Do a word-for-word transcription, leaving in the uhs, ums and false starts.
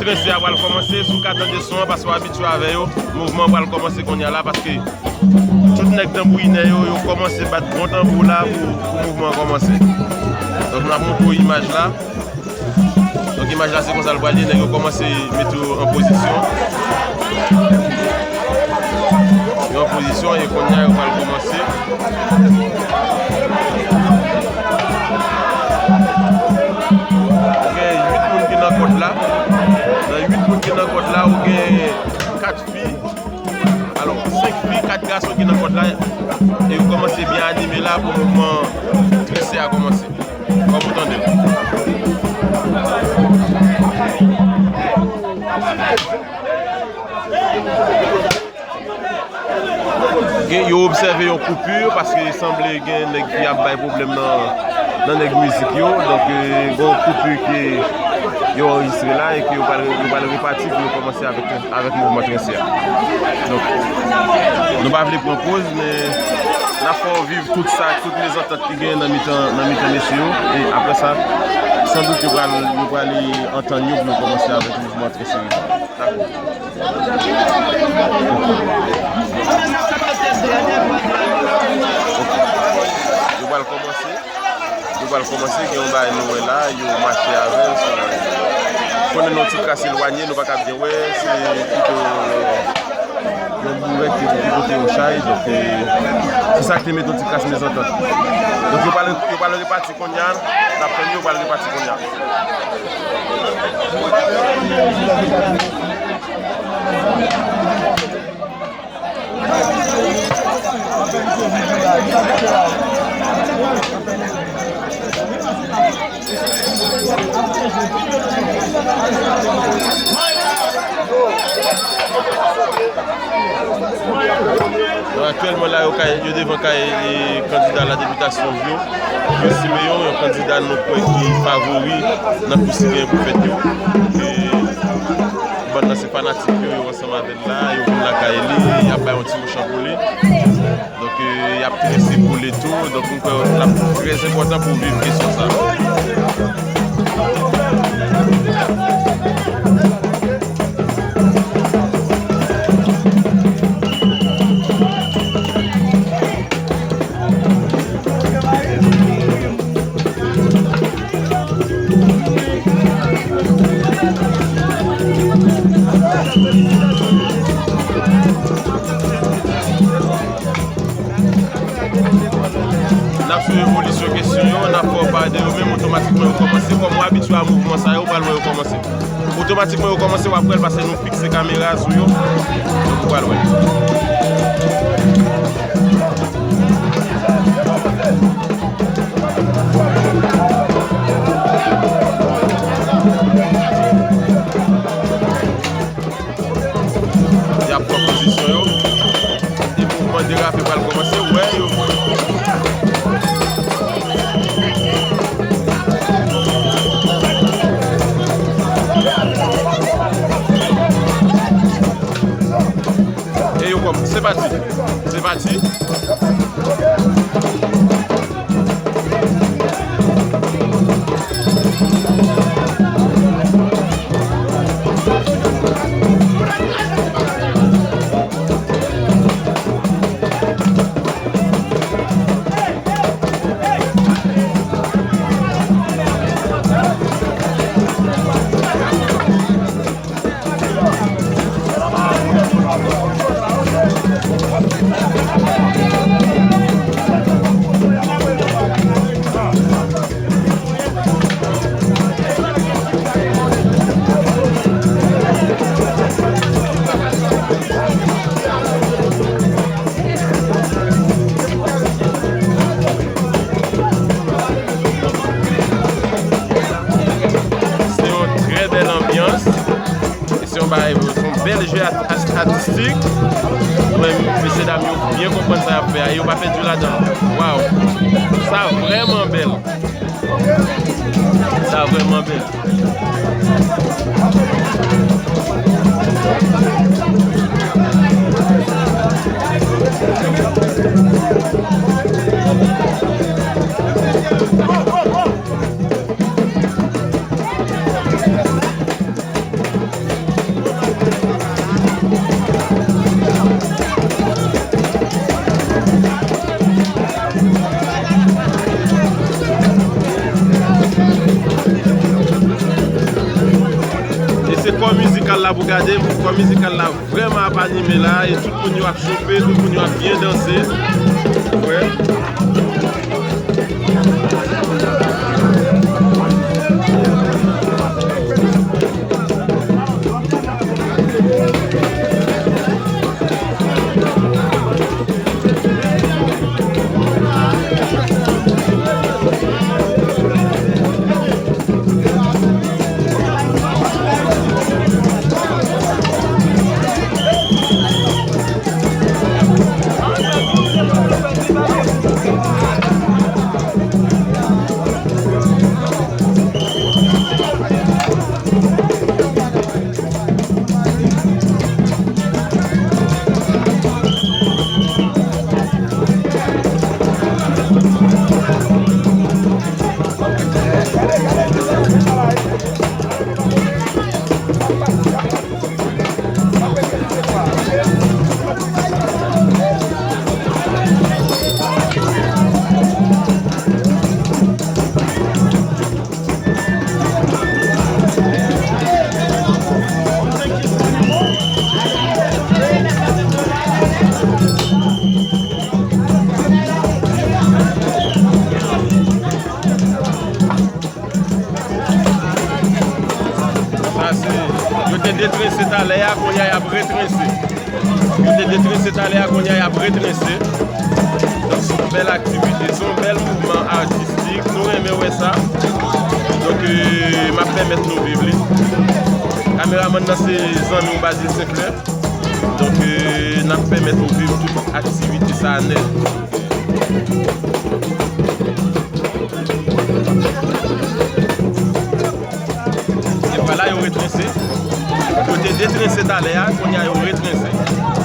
Trense a pral kòmanse, si w ka tande son an, paske w abitye avè yo, mouvman an pral kòmanse kounye a la, paske tout nèg tanbourinè yo, yo kòmanse bat bon tanbou la pou, pou mouvman an kòmanse. Donk, n ap montre w imaj la. Donk, imaj la, se konsa l pral ye, nèg yo kòmanse mete yo an pozisyon. Yo an pozisyon, e kounye a, yo pral kòmanse. Ou gen uit moun ki nan kòt la. Nan uit moun ki nan kòt la, ou gen kat fi. Alò, senk fi, kat gason ki nan kòt la. E yo kòmanse byen anime la pou mouvman trense a kòmanse. Kòm ou tande l. Gen, yo obsève yon koupi, paske sanble gen nèg ki ap bay pwoblèm nan, nan nèg mizik yo. Donk, eh, gen yon koupi ke yo anrejistre la e ke yo pral, yo pral repati pou yo kòmanse avèk, avèk mouvman trense a. Donk, nou pa vle pran poz, men n ap fè w viv tout sa, tout mezantant ki genyen nan mitan, nan mitan mesye yo. E apre sa, san dout, yo pral, yo pral antann yo pou yo kòmanse avèk mouvman trense a. Dakò. Yo pral kòmanse. Yo pral kòmanse, gen yon bagay nou wè la, yo mache avè l, so, konnen nan yon ti kras elwanye, nou pa ka byen wè, se pito yon bourèt ki, ki pote yon chay, donk, eh, se sa ki te mete yon ti kras mezantant. Donk, yo pral, yo pral repati kounye a, n ap tann yo, yo pral repati kounye a. Donk, aktyèlman la, yo kay, yo devan kay, e, kandida la depitasyon yo, Guy Siméon, yon kandida nou kwè ki favori nan kou si gen pou fèt yo. E, bann nan se fanatik yo, yo ansanm avè l la, yo vin lakay li, y ap bay yon ti mouch an pou li. Donk, eh, y ap trense pou li tou. Donk, m kwè l ap trè enpòtan pou viv kesyon sa. N ap swiv evolisyon kesyon yo, n ap fè w pale de yo menm, otomatikman yo kòmanse. Kòm w abitye a mouvman sa yo, w pral wè yo kòmanse. Otomatikman yo kòmanse, w ap wè l paske nou fikse kamera sou yo. Donk, ou pral wè. Y ap pran pozisyon yo. E mouvman derape pral kòmanse. Wè yo. E yo kòm, se pati. Se pati. Se yon trè bèl anbyans. Se yon bagay, se yon bèl jeu at-, at-, atistik. Mwen, mesye dam yo byen konprann sa y ap fè a. E yo pa pèdi ladan. Waw! Sa vrèman bèl. Sa vrèman bèl. Se kò mizikal la pou gade, kò mizikal la vrèman ap anime la, e tout moun yo ap chofe, tout moun yo ap byen danse. Wè. Sa se, yo te detrense talè a, kounye a y ap retrense. Yo te detrense talè a, kounye a y ap retrense. Donk, se yon bèl aktivite, se yon bèl mouvman atistik. Nou renmen wè sa. Donk, euh, m ap pèmèt nou viv li. Kameramann nan se zanmi w Bazil Senclair. Donk, euh, n ap pèmèt nou viv tout aktivite sa a nèt. E vwala, yo retrense. Yo te detrense talè a, kounye a yo retrense.